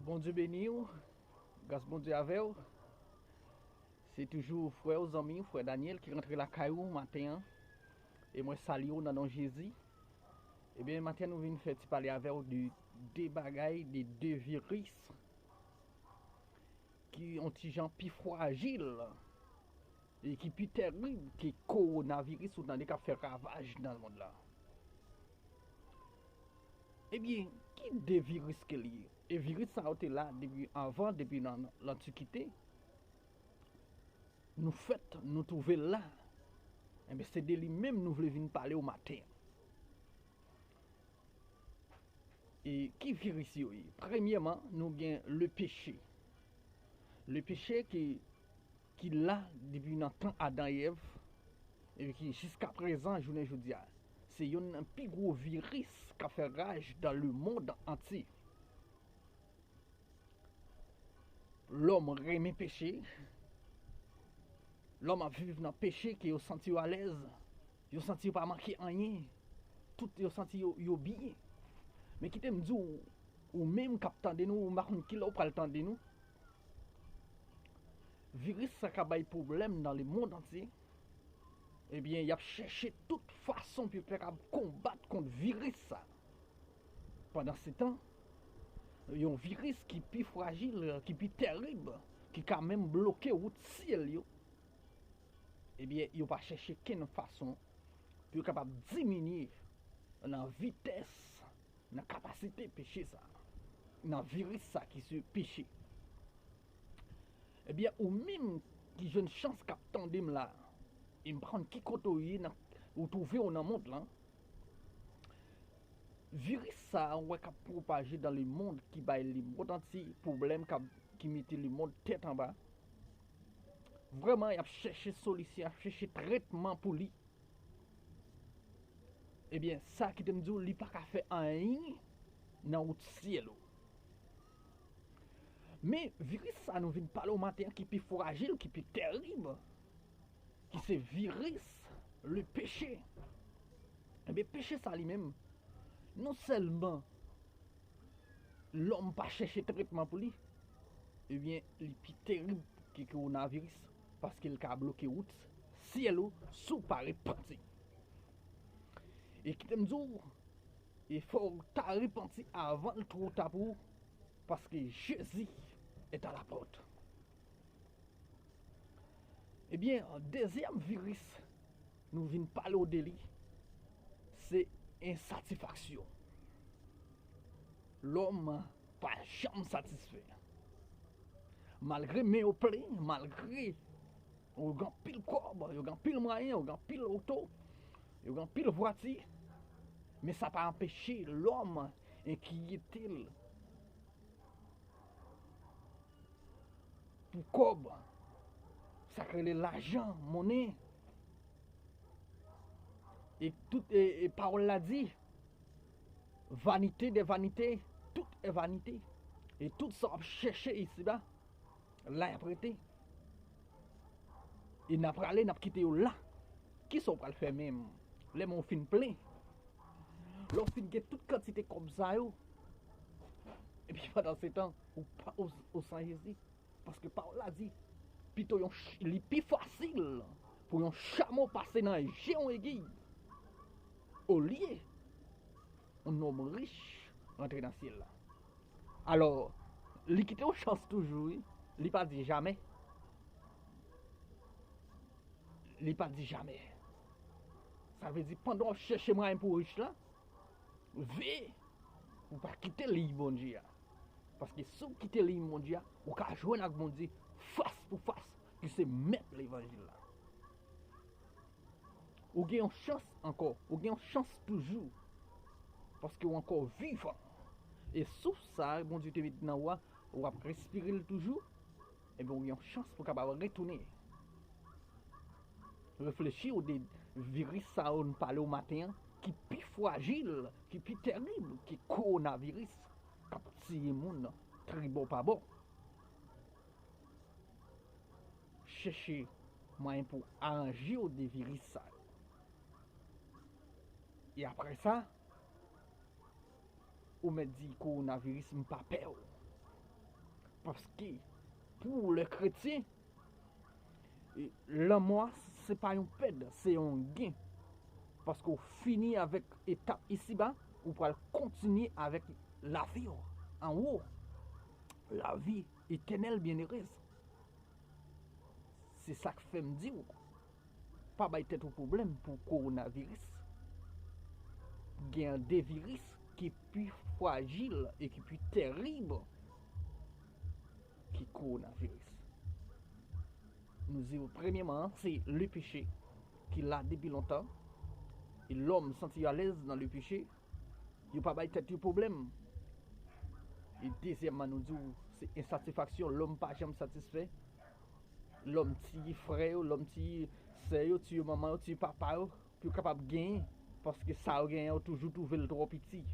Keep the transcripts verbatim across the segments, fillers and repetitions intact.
Bondye beni w, gras Bondye avè w. Se toujou frè w, zanmi w, frè Daniel ki rantre lakay ou maten an. E mwen salye w nan non Jezi. Ebyen, maten an nou vin fè ti pale avè w de de bagay, de de viris ki yon ti jan pi frajil e ki pi terib ke kowonaviris ou tande k ap fè ravaj nan lemonn lan. Ebyen, ki de viris ke li ye? E viris sa yo te la depi anvan, depi nan lantikite. Nou fèt, nou twouve l la. Ebyen, se de li menm nou vle vin pale w maten an. E ki viris yo ye? Premyèman, nou gen le peche. Le peche ki, ki la depi nan tan Adan e Èv, e ki jiska prezan, jounen jodi a, se youn nan pi gwo viris k ap fè raj dans le monde entier. Lòm renmen peche. Lòm ap viv nan peche ke yo santi yo alèz. Yo santi yo pa manke anyen. Tout yo santi yo, yo byen. Men kite m di w, ou menm k ap tande nou, ou m pa konn kilè ou pral tande nou. Viris sa ka bay pwoblèm nan lemonn antye. Ebyen, y ap chèche tout fason pou yo te kapab konbat kont viris sa. Pandansetan, yon viris ki pi frajil, ki pi terib, ki ka menm bloke wout syèl yo, ebyen, yo pa chèche kenn fason pou yo kapab diminye nan vitès, nan kapasite peche sa, nan viris sa ki se peche. Ebyen, ou menm ki jwenn chans k ap tande m la, e m pa konn ki kote w ye, nan, ou twouve w nan mond lan, viris sa a, ou wè k ap pwopaje dans le monde, ki bay lemonn antye pwoblèm, k ap, ki mete lemonn tèt anba. Vrèman, y ap chèche solisyon, y ap chèche tretman pou li. Ebyen, sa kite m di w, li pa ka fè anyen nan wout syèl ou. Men, viris sa nou vin pale w maten an ki pi frajil, ki pi terib, ki se viris le peche. Ebyen, peche sa li menm, non sèlman lòm pa chèche tretman pou li, ebyen, li pi terib ke kowonaviris, paske l ka bloke wout syèl ou si w pa repanti. E kite m di w, e fò w ta repanti avan l twò ta pou ou, paske Jezi est à la porte. Ebyen, dezyèm viris nou vin pale w de li, se ensatisfaksyon. Lòm pa janm satisfè. Malgre men yo plen, malgre yo gen anpil kòb, yo gen anpil mwayen, yo gen anpil oto, yo gen anpil vwati, men sa pa anpeche lòm enkyete l pou kòb, sa k rele lajan, monnen. E tout, e, e pawòl la di, vanité des vanités, tout est vanité. E tout sa w ap chèche isiba, la y ap rete. E n a prale, n ap kite yo la. Kisa w pral fè menm lè men w fin plen? Lè w fin gen tout kantite kòb sa yo, epi pandan se tan, ou pa, ou, ou san Jezi. Paske pawòl la di, pito yon ch-, li pi fasil pou yon chamo pase nan je yon egiy, olye yon nonm rich rantre nan syèl la. Alò, li kite w chans toujou, wi. Li pa di jamè. Li pa di jamè. Sa vle di, pandan w ap chèche mwayen pou w rich la, veye pou w pa kite liy Bondye a. Paske si w kite liy Bondye a, ou ka jwenn ak Bondye fas pou fas, ki se mèt levanjil la. Ou gen yon chans ankò, ou gen yon chans toujou. Paske w ankò vivan. E souf sa a Bondye te met nan ou a, w ap respire l toujou, ebyen, w gen yon chans pou w kapab retounen. Reflechi w de viris sa yo n pale w maten an, ki pi frajil, ki pi terib ke kowonaviris, k ap tiye moun tribò pa bò. Chèche mwayen pou w aranje w de viris sa yo. E apre sa, ou mèt di kowonaviris, m pa pè w. Paske pou le kretyen, e, lanmò a se pa yon pèd, se yon gen. Paske w fini avèk etap isiba, ou pral kontinye avèk lavi w anwo. Lavi etènèl byennerez. Se sa k fè m di w, pa bay tèt ou pwoblèm pou kowonaviris. Gen de viris ki pi frajil e ki pi tèrib ki kowonaviris. Nou di w, premyèman, se le peche ki la depi lontan. E lòm santi alèz nan le peche. Yo pa bay tèt yo pwoblèm. E dezyèmman, nou di w, se ensatisfaksyon. Lòm pa janm satisfè. Lòm tiye frè yo, lòm tiye sè yo, tiye manman yo, tiye papa yo, pou yo kapab genyen. Paske sa yo genyen yo toujou twouve l twò piti.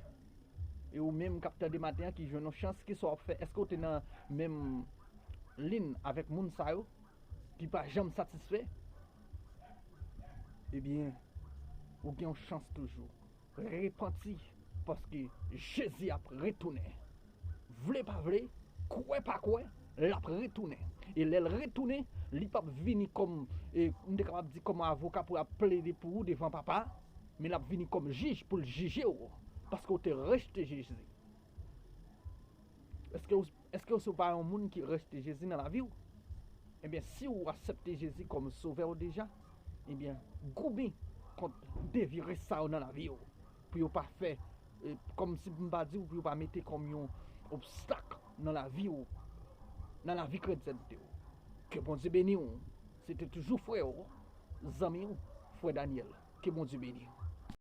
E ou menm k ap tande maten an, ki jwenn yon chans, kisa w ap fè? Èske w te nan menm liy avèk moun sa yo ki pa janm satisfè? Ebyen, ou gen yon chans toujou. Repanti, paske Jezi ap retounen. Vle pa vle, kwè pa kwè, l ap retounen. E lè l retounen, li p ap vini kòm, e, m te kapab di, kòm avoka pou l ap plede pou ou devan Papa, men l ap vini kòm jij pou l jije w, paske w te rejte Jezi. Èske w, èske w se pa yon moun ki rejte Jezi nan lavi w? Ebyen, si w aksepte Jezi kòm sovè w deja, ebyen, goumen kont de viris sa yo nan lavi w, pou yo pa fè, e, kòm si m pa di w, pou yo pa mete kòm yon obstak nan lavi w, nan lavi kretyènte w. Ke Bondye beni w. Se te toujou frè w, zanmi w, frè Daniel. Ke Bondye beni w.